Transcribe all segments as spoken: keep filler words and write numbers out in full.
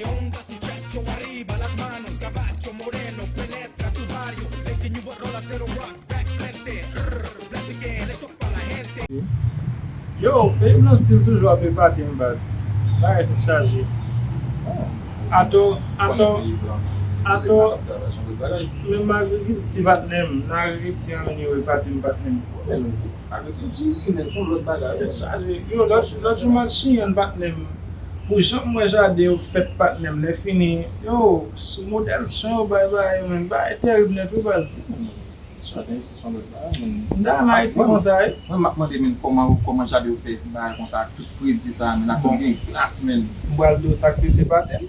Ondas, muchacho, arriba las manos, caballo moreno, penetra tu barrio, racing, you roll a little rock, back, frente, rrr, black again, esto pa la gente. Yo, peyi blan still toujou ap epate m baz. Bagay tou chaje. Ato, ato, ato, menm agrikilti patnè m, nan agrikilti an menm yo epate m patnè m. Agrikilti isi menm se yon lòt bagay. Tèt chaje. Yo, lòt, lòt jou m al Chiyàn patnè m. Pou jan m wè jaden yo fèt patnè m, lè fini, yo, sou modèl swen yo bay bagay yo menm, bagay terib nèt wi baz. Jaden isi se yon lòt bagay, men. M ta renmen Ayiti konsa wi. Mwen m ap mande men kòman, kòman jaden yo fè bagay konsa ak tout fredi sa, men ak tout gen glas, men. M pral di w sa k pese patnè m.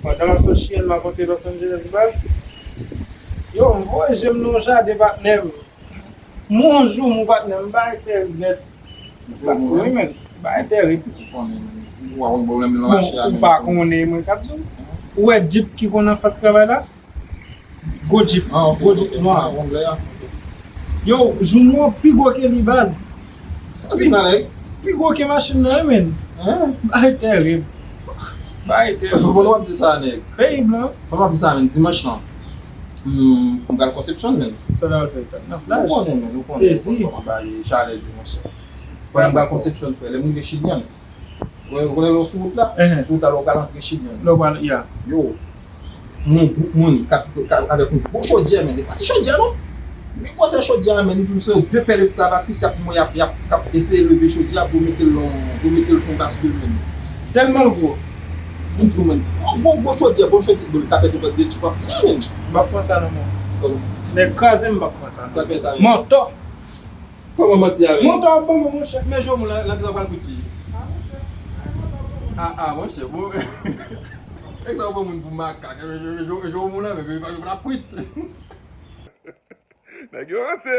Pandan m ap sot Chiyàn, m ap monte Los Angeles baz. Yo, m voye je m nan yon jaden patnè m. M wè yon joumou patnè m, bagay terib nèt. Wi men, bagay terib. Ou konnen, men. Ou pa konn pwoblèm nan mache a, men. Ou pa konnen, mwen k ap di w. Ou wè djip ki konn anfas travay la? Gwo djip, gwo djip nwa. Yo, joumou an pi gwo ke li baz. Sa di nan nèg? Pi gwo ke machin nan, wi men. Bagay terib. Bagay terib. Bon, w ap di sa, nèg. Peyi blan. Bon, w ap di sa, men. Dimanch lan. Hmm, m pral Konsepsyon, men. Sa n al fè nan plaj. Ou konnen, men, ou konnen kòman bagay chalè di, monchè. Pandan m pral Konsepsyon, frè, lè m rive Chilyan, ou konnen lè w sou wout la, sou wout la, lè w pral antre Chilyan. Lè w pral, ya. Yo, m wè yon gwoup moun k ap, k ap avèk yon gwo chodyè, men, e pa ti chodyè, non. Men gwosè chodyè a, men, m di w, se de pèl esklavatris, y ap, y ap, y ap, k ap eseye leve chodyè a pou mete l nan, pou mete l sou yon baskil, men. Tèlman l gwo. M di w, men, gwo, gwo, gwo chodyè, bon chodyè, bon, l ka fè de, de djip w ap tire, men. M p ap pran sa nan men w. Nèg kraze m, m p ap pran sa nan men w. Sa fè sa, men. Mantò. Kòman manti a, men? Mantò ap ban mwen, monchè. Men je w moun lan, nan kisa w pral kwit li? A, a, monchè, bon. Nèg sa yo pran moun pou makak. Je, je, je, je w moun lan, men, men, men, men ap kwit. Nèg yo ranse.